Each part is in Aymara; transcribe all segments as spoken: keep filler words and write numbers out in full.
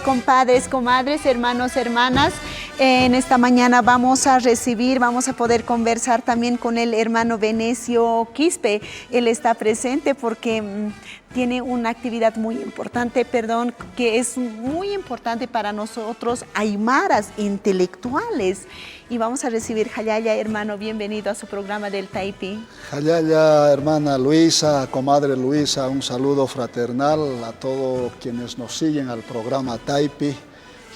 Compadres, comadres, hermanos, hermanas, en esta mañana vamos a recibir, vamos a poder conversar también con el hermano Venecio Quispe. Él está presente porque mm, tiene una actividad muy importante, perdón, que es muy importante para nosotros, aymaras intelectuales. Y vamos a recibir, jallalla, hermano, bienvenido a su programa del Taipi. Jallalla, hermana Luisa, comadre Luisa, un saludo fraternal a todos quienes nos siguen al programa Taipi.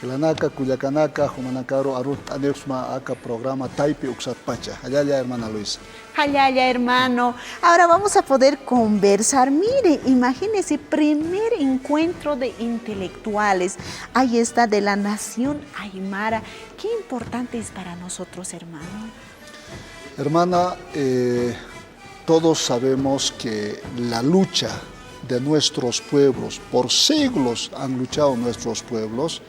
Jilanaka, kullakanaka, jumanakaru arut anexma aka programa Taipi uksatpacha. Jallalla, hermana Luisa. Jallalla, hermano. Ahora vamos a poder conversar. Mire, imagínese, primer encuentro de intelectuales. Ahí está, de la nación aymara. Qué importante es para nosotros, hermano. Hermana, eh, todos sabemos que la lucha de nuestros pueblos, por siglos han luchado nuestros pueblos,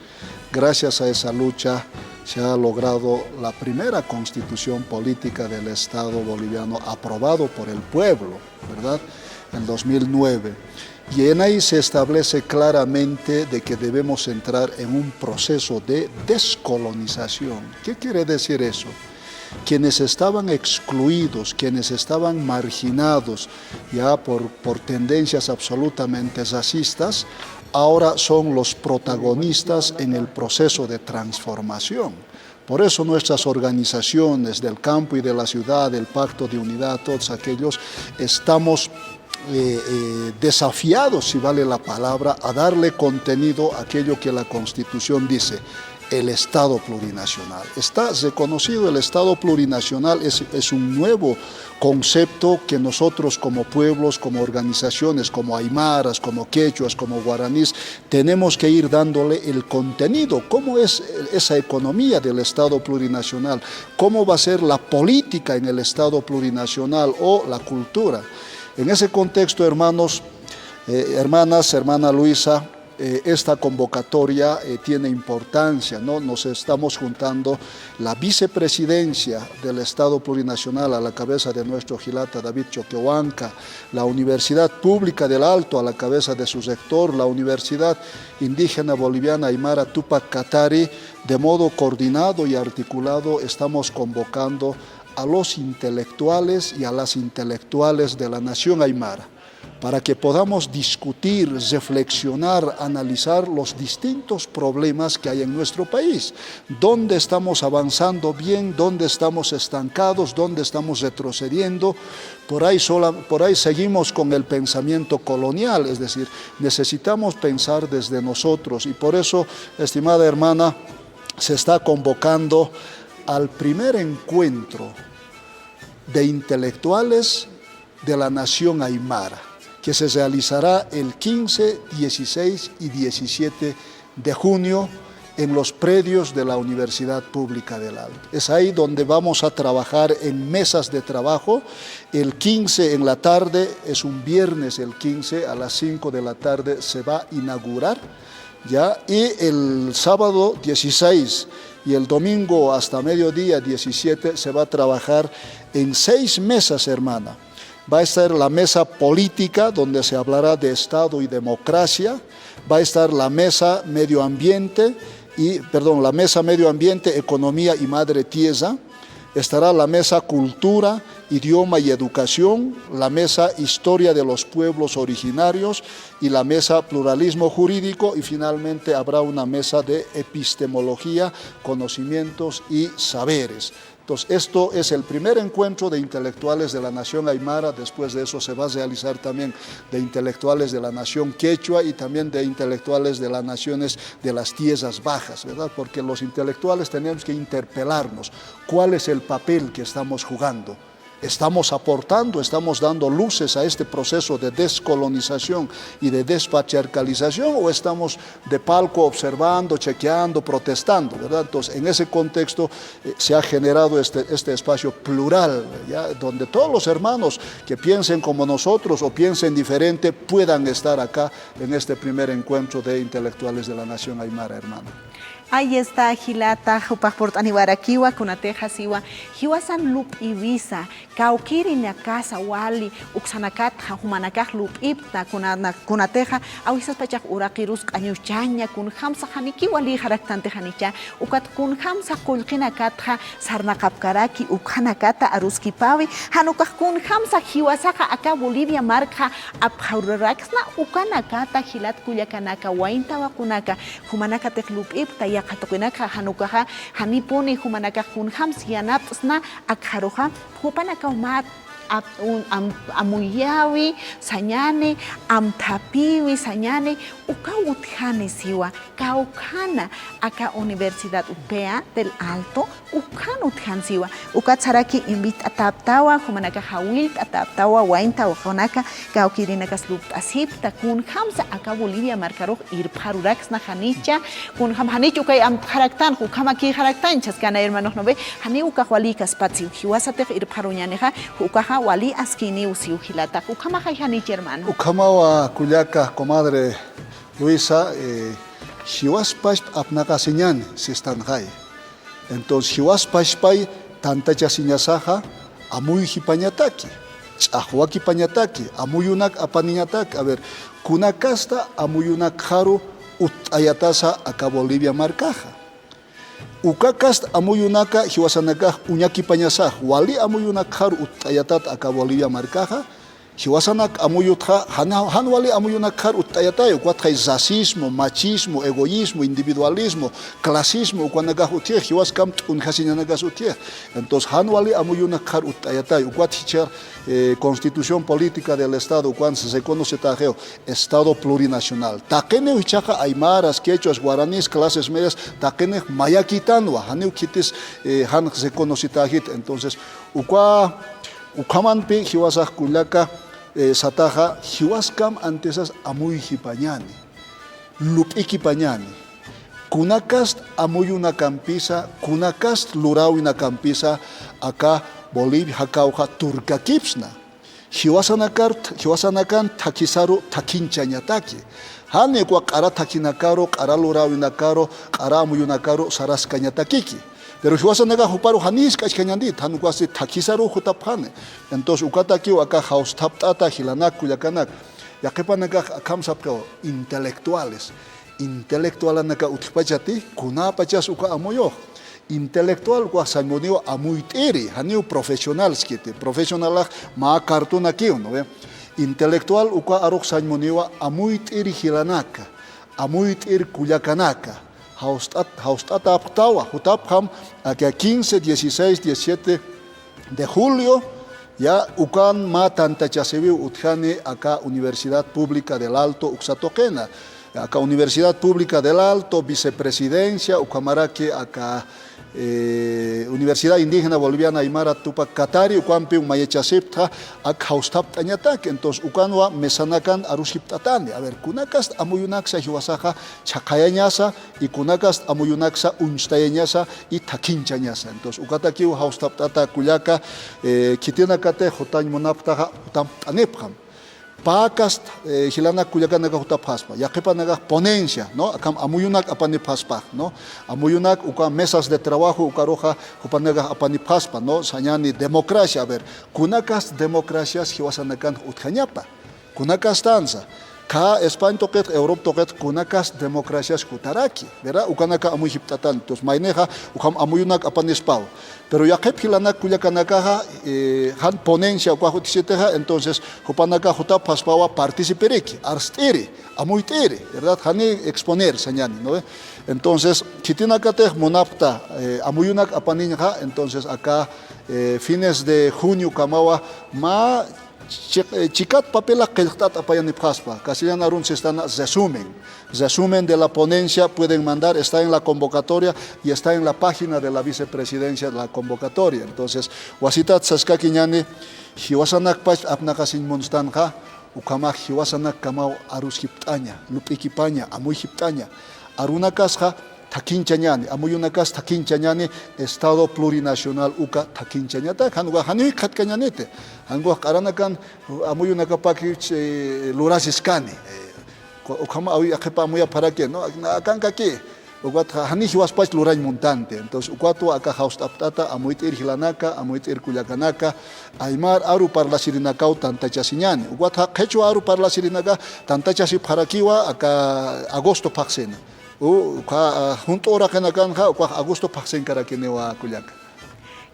gracias a esa lucha se ha logrado la primera constitución política del Estado boliviano aprobado por el pueblo, ¿verdad? En dos mil nueve. Y en ahí se establece claramente de que debemos entrar en un proceso de descolonización. ¿Qué quiere decir eso? Quienes estaban excluidos, quienes estaban marginados ya por, por tendencias absolutamente racistas, ahora son los protagonistas en el proceso de transformación. Por eso nuestras organizaciones del campo y de la ciudad, el Pacto de Unidad, todos aquellos, estamos eh, eh, desafiados, si vale la palabra, a darle contenido a aquello que la Constitución dice, el Estado plurinacional. Está reconocido el Estado plurinacional, es, es un nuevo concepto que nosotros como pueblos, como organizaciones, como aymaras, como quechuas, como guaraníes, tenemos que ir dándole el contenido. ¿Cómo es esa economía del Estado plurinacional? ¿Cómo va a ser la política en el Estado plurinacional o la cultura? En ese contexto, hermanos, eh, hermanas, hermana Luisa, eh, esta convocatoria eh, tiene importancia, ¿no? Nos estamos juntando la vicepresidencia del Estado plurinacional a la cabeza de nuestro jilata David Choquehuanca, la Universidad Pública del Alto a la cabeza de su rector, la Universidad Indígena Boliviana Aymara Tupac Katari, de modo coordinado y articulado estamos convocando a los intelectuales y a las intelectuales de la nación aymara para que podamos discutir, reflexionar, analizar los distintos problemas que hay en nuestro país. ¿Dónde estamos avanzando bien? ¿Dónde estamos estancados? ¿Dónde estamos retrocediendo? Por ahí, sola- por ahí seguimos con el pensamiento colonial, es decir, necesitamos pensar desde nosotros. Y por eso, estimada hermana, se está convocando al primer encuentro de intelectuales de la nación aymara, que se realizará el quince, dieciséis y diecisiete de junio en los predios de la Universidad Pública del Alto. Es ahí donde vamos a trabajar en mesas de trabajo. El quince en la tarde, es un viernes el quince, a las cinco de la tarde se va a inaugurar, ¿ya? Y el sábado dieciséis y el domingo hasta mediodía diecisiete se va a trabajar en seis mesas, hermana. Va a estar la mesa política, donde se hablará de Estado y democracia. Va a estar la mesa medio ambiente y, perdón, la mesa medio ambiente, economía y madre tierra. Estará la mesa cultura, idioma y educación, la mesa historia de los pueblos originarios y la mesa pluralismo jurídico, y finalmente habrá una mesa de epistemología, conocimientos y saberes. Entonces, esto es el primer encuentro de intelectuales de la nación aymara. Después de eso se va a realizar también de intelectuales de la nación quechua y también de intelectuales de las naciones de las tierras bajas, ¿verdad? Porque los intelectuales tenemos que interpelarnos. ¿Cuál es el papel que estamos jugando? ¿Estamos aportando, estamos dando luces a este proceso de descolonización y de despatriarcalización, o estamos de palco observando, chequeando, protestando, ¿verdad? Entonces, en ese contexto eh, se ha generado este, este espacio plural, ¿ya? Donde todos los hermanos que piensen como nosotros o piensen diferente puedan estar acá en este primer encuentro de intelectuales de la nación aymara, hermano. Ahí está, jilata, jupax purt'aniwarakiwa, kunatixa siwa, jiwasan lup'iwisa, Kawkïrinakasa wali uksanakatxa jumanakax lup'ipxta kuna-, kunatixa awisaspachax uraqirus q'añuchaña, kunjamsa janiki walïxaraktanti janicha, ukat kunjamsa qullqinakatxa sarnaqapkaraki, ukxanakata aruskipäwi, jan ukax kunjamsa jiwasaxa aka Bolivia markxa apxaruraksna, ukanakata jilat kullakanaka, wayn tawaqunaka, jumanakatix lup'ipxta yaqha tuqinakxa, jan ukaxa janipuni jumanakax kunjamsa yanapt'sna akxaruxa, jupanakaw mä ap-, un-, am-, amuyäwi sañäni, amthapïwi sañäni, ukaw utjani siwa, kawkhana aka Universidad U P A del Alto, ukhan utjan siwa. Ukat saraki invit'atäptawa, jumanakax jawillt'atäptawa, wayn tawaqunaka, kawkïrinakas lup't'asipxta, kunjamsa aka Bolivia markarux irpxaruraksna janicha, kunjam janich ukay amtxaraktanx, ukhamakïxaraktancha, saskäna hermanox, ¿no ve? Janiw ukax walïkaspat siw, jiwasatix irpxaruñänixa, ukaxa wali askïniw siw jilatax, ukhamaxay janicha, hermano. Ukhamawa kullaka, comadre Luisa, eh, jiwaspachpa apnaqasiñäni, sistanxay. Entonces, jiwaspachpay tantachasiñasaxa, amuyjipañataki, ch'axwakipañataki, amuyunak apaniñataki. A ver, kunakasta amuyunakxaru utt'ayatasa aka Bolivia markaxa. Ukakast amuyunaka jiwasanakax uñakipañasax, wali amuyunakxaru utt'ayatat aka Bolivia markaxa, jiwasanak amuyutxa, jan, jan wali amuyunakxar utt'ayatay, ukatxay racismo, machismo, egoísmo, individualismo, clasismo, ukanakax utjix, jiwaskam t'unjasiñanakas utjix. Entonces, jan wali amuyunakxar utt'ayatay, ukat jichhar, eh, Constitución Política del Estado, ukan reconocetaxiw, Estado plurinacional. Taqiniw jichhaxa aymaras, quechuas, guaraníes, clases medias, taqinix mayakïtanwa, janiw khitis, eh, jan reconocetaxit. Entonces, uka Ukhamanpi jiwasax kullaka, eh, sataxa, jiwaskam antesas amuyjipañäni, lup'ikipañäni. Kunakast amuyunakampisa, kunakast luräwinakampisa, aka Bolivia jakawxa turkakipsna. Jiwasanakar, jiwasanakan thakhisaru thakhinchañataki. Jani ukwa q'ara thakhinakaru, q'ara luräwinakaru, q'ara amuyunakaru saraskañatakiki. Pero jiwasanakax juparu jani jisk'achkañänit, jan ukwasti thakhisaru jutapxani. Entonces, ukatakiw aka jawst'apt'ata jilanak kullakanak. Yaqhipanakax akham sapxiw intelectuales. Intelectualanaka utjpachati, kunapachas uka amuyux. Intelectual ukwa sañmuniwa amuyt'iri, janiw profesional skiti. Profesionalax mä cartonakiw, ¿no ve? Intelectual ukwa arux sañmuniwa amuyt'iri jilanaka, amuyt'iri kullakanaka. Jawst'at, jawst'atäpxtawa, jutapxam aka quince, dieciséis, diecisiete de julio, ya ukan mä tantachasiwiw utjani aka Universidad Pública del Alto uksa tuqina. Aka Universidad Pública del Alto, Vicepresidencia, ukhamaraki aka, eh, Universidad Indígena Boliviana Aymara Tupac Katari, ukampiw mayachasipxta, ak jawst'apt'añatak. Entonces, ukanwa mesanakan aruskipt'atani. A ver, kunakast amuyunaksa jiwasaxa chhaqhayañasa, y kunakast amuyunaksa uñstayañasa, y thakhinchañasa. Entonces, ukatakiw jawst'apt'ata kullaka, eh, khitinakatix jutañ munapxtaxa, jutampt'anipxam. Pä kast, eh, jilanak kullakanakax jutapxaspa. Yaqhipanakax ponencia, ¿no? Akham amuyunak apanipxaspa, ¿no? Amuyunak uka mesas de trabajo ukaruxa jupanakax apanipxaspa, ¿no? Sañani democracia, a ver, kunakast democracias jiwasanakan utjañapa. Kunakastansa. Ka España tuqit, Europa tuqit, kunakast democracias jutaraki, ¿verdad? Ukanaka amuyjipt'atan. Entonces, maynixa, ukham amuyunak apanispaw. Pero yaqhip jilanak kullakanakaxa, eh, jan ponencia ukax utjisitixa, entonces, jupanakax jutapxaspawa participiriki, arst'iri, amuyt'iri, ¿verdad? Jani exponer sañani, ¿no ve? Entonces, khitinakatix munapxta, eh, amuyunak apaniñxa, entonces, aka, eh, fines de junio kamawa, mä chi-, eh, chikat papelax qillqt'at apayanipxaspa, castellan arun sistan resumen. Resumen de la ponencia pueden mandar, está en la convocatoria y está en la página de la vicepresidencia de la convocatoria. Entonces, wasitat saskakiñani, jiwasanakpach apnaqasiñ munstanxa, ukhamax jiwasanak kamaw aruskipt'aña, lup'ikipaña, amuyjipt'aña. Arunakasxa thakhinchañäni, amuyunakas thakhinchañäni, Estado plurinacional uka thakhinchañata, jan ukax janiw jikxatkañäniti, jan ukax q'aranakan amuyunakapakich, eh, lurasiskani. Eh, Ku-, ukhama awi yaqhipa amuyapxaraki, ¿no? Akankaki, Ukatxa jani jiwaspach lurañ muntanti. Entonces, ukatwa aka jawst'apt'ata amuyt'ir jilanaka, amuyt'ir kullakanaka, aymar aru parlasirinakaw tantachasiñani. Ukatxa qhichwa aru parlasirinaka tantachasipxarakiwa aka agosto phaxsina. U, ukha, ah, junt'u uraqinakanxa, ukhax agosto phaxsinkarakiniwa kullaka.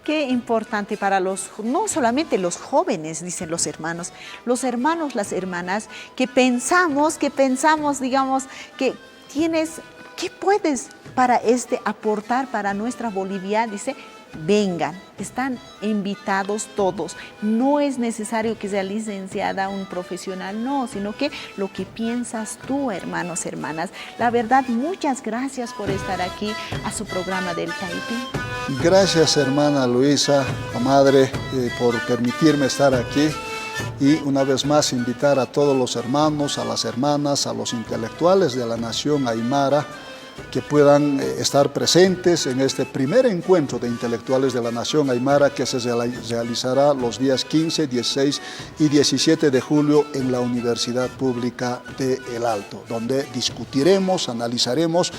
Qué importante para los, no solamente los jóvenes, dicen los hermanos, los hermanos, las hermanas, que pensamos, que pensamos, digamos, que tienes, ¿qué puedes para este aportar para nuestra Bolivia? Dice, vengan, están invitados todos. No es necesario que sea licenciada, un profesional, no, sino que lo que piensas tú, hermanos, hermanas. La verdad, muchas gracias por estar aquí a su programa del Taypi. Gracias, hermana Luisa, comadre, eh, por permitirme estar aquí. Y una vez más invitar a todos los hermanos, a las hermanas, a los intelectuales de la nación aymara que puedan, eh, estar presentes en este primer encuentro de intelectuales de la nación aymara que se reali-, realizará los días quince, dieciséis y diecisiete de julio en la Universidad Pública de El Alto, donde discutiremos, analizaremos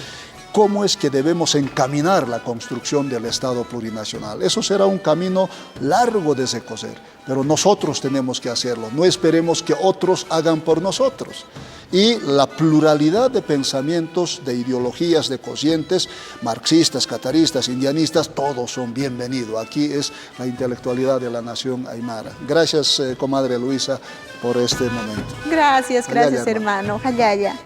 cómo es que debemos encaminar la construcción del Estado plurinacional. Eso será un camino largo de recorrer, pero nosotros tenemos que hacerlo. No esperemos que otros hagan por nosotros. Y la pluralidad de pensamientos, de ideologías, de corrientes, marxistas, cataristas, indianistas, todos son bienvenidos. Aquí es la intelectualidad de la nación aymara. Gracias, eh, comadre Luisa, por este momento. Gracias, gracias, hermano. Jallalla.